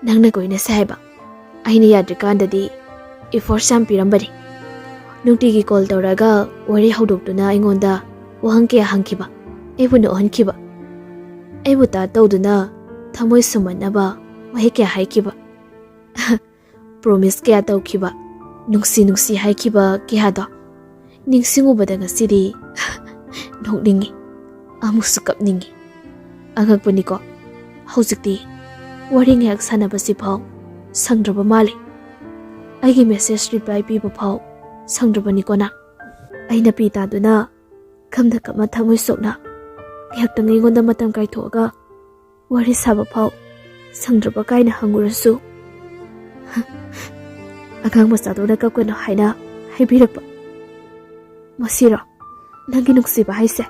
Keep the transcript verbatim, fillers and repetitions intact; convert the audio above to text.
ꯅꯪꯅ ꯀꯣꯏꯅꯁꯦ ꯍꯥꯏꯕ꯫ ꯑꯩꯅ ꯌꯥꯗ꯭ꯔꯤꯀꯥꯟꯗꯗꯤ efforts ꯌꯥꯝ ꯄꯤꯔꯝꯕꯅꯤ꯫ ꯅꯨꯡꯇꯤꯒꯤ call ꯇꯧꯔꯒ ꯋꯥꯔꯤ ꯍꯧꯗꯣꯛꯇꯨꯅ ꯑꯩꯉꯣꯟꯗ ꯋꯥꯍꯪ ꯀꯌꯥ ꯍꯪꯈꯤꯕ, ꯑꯩꯕꯨ ꯅꯣꯛꯍꯟꯈꯤꯕ, ꯑꯩꯕꯨ ꯇꯥ ꯇꯧꯗꯨꯅ ꯊꯃꯣꯏ ꯁꯨꯝꯍꯠꯅꯕ ꯋꯥꯍꯩ ꯀꯌꯥ ꯍꯥꯏꯈꯤꯕ, promise ꯀꯌꯥ ꯇꯧꯈꯤꯕ, ꯅꯨꯡꯁꯤ ꯅꯨꯡꯁꯤ ꯍꯥꯏꯈꯤꯕ ꯀꯌꯥꯗꯣ ꯅꯤꯡꯁꯤꯡꯉꯨꯕꯗ ꯉꯁꯤꯗꯤ ꯅꯣꯛꯅꯤꯡꯉꯤ, ꯑꯃꯨꯛꯁꯨ ꯀꯞꯅꯤꯡꯉꯤ꯫ ꯑꯉꯛꯄꯅꯤꯀꯣ, ꯍꯧꯖꯤꯛꯇꯤ ꯋꯥꯔꯤ ꯉꯥꯏꯍꯥꯛ ꯁꯥꯟꯅꯕꯁꯤꯐꯥꯎ ꯁꯪꯗ꯭ꯔꯕ ꯃꯥꯜꯂꯤ꯫ ꯑꯩꯒꯤ message reply ꯄꯤꯕ ꯐꯥꯎ ꯁꯪꯗ꯭ꯔꯕꯅꯤꯀꯣ ꯅꯪ꯫ ꯑꯩꯅ ꯄꯤ ꯇꯥꯗꯨꯅ ꯈꯝꯗ ꯀꯞꯅ ꯊꯃꯣꯏ ꯁꯣꯛꯅ ꯉꯥꯏꯍꯥꯛꯇꯪ ꯑꯩꯉꯣꯟꯗ ꯃꯇꯝ ꯀꯥꯏꯊꯣꯛꯑꯒ ꯋꯥꯔꯤ ꯁꯥꯕ ꯐꯥꯎ ꯁꯪꯗ꯭ꯔꯕ ꯀꯥꯏꯅ ꯍꯪꯉꯨꯔꯁꯨ, ꯑꯉꯥꯡ ꯃꯆꯥꯗꯧꯅ ꯀꯞꯀꯅꯨ ꯍꯥꯏꯅ ꯍꯥꯏꯕꯤꯔꯛꯄ꯫ ꯃꯁꯤꯔꯣ ꯅꯪꯒꯤ ꯅꯨꯡꯁꯤꯕ ꯍꯥꯏꯁꯦ?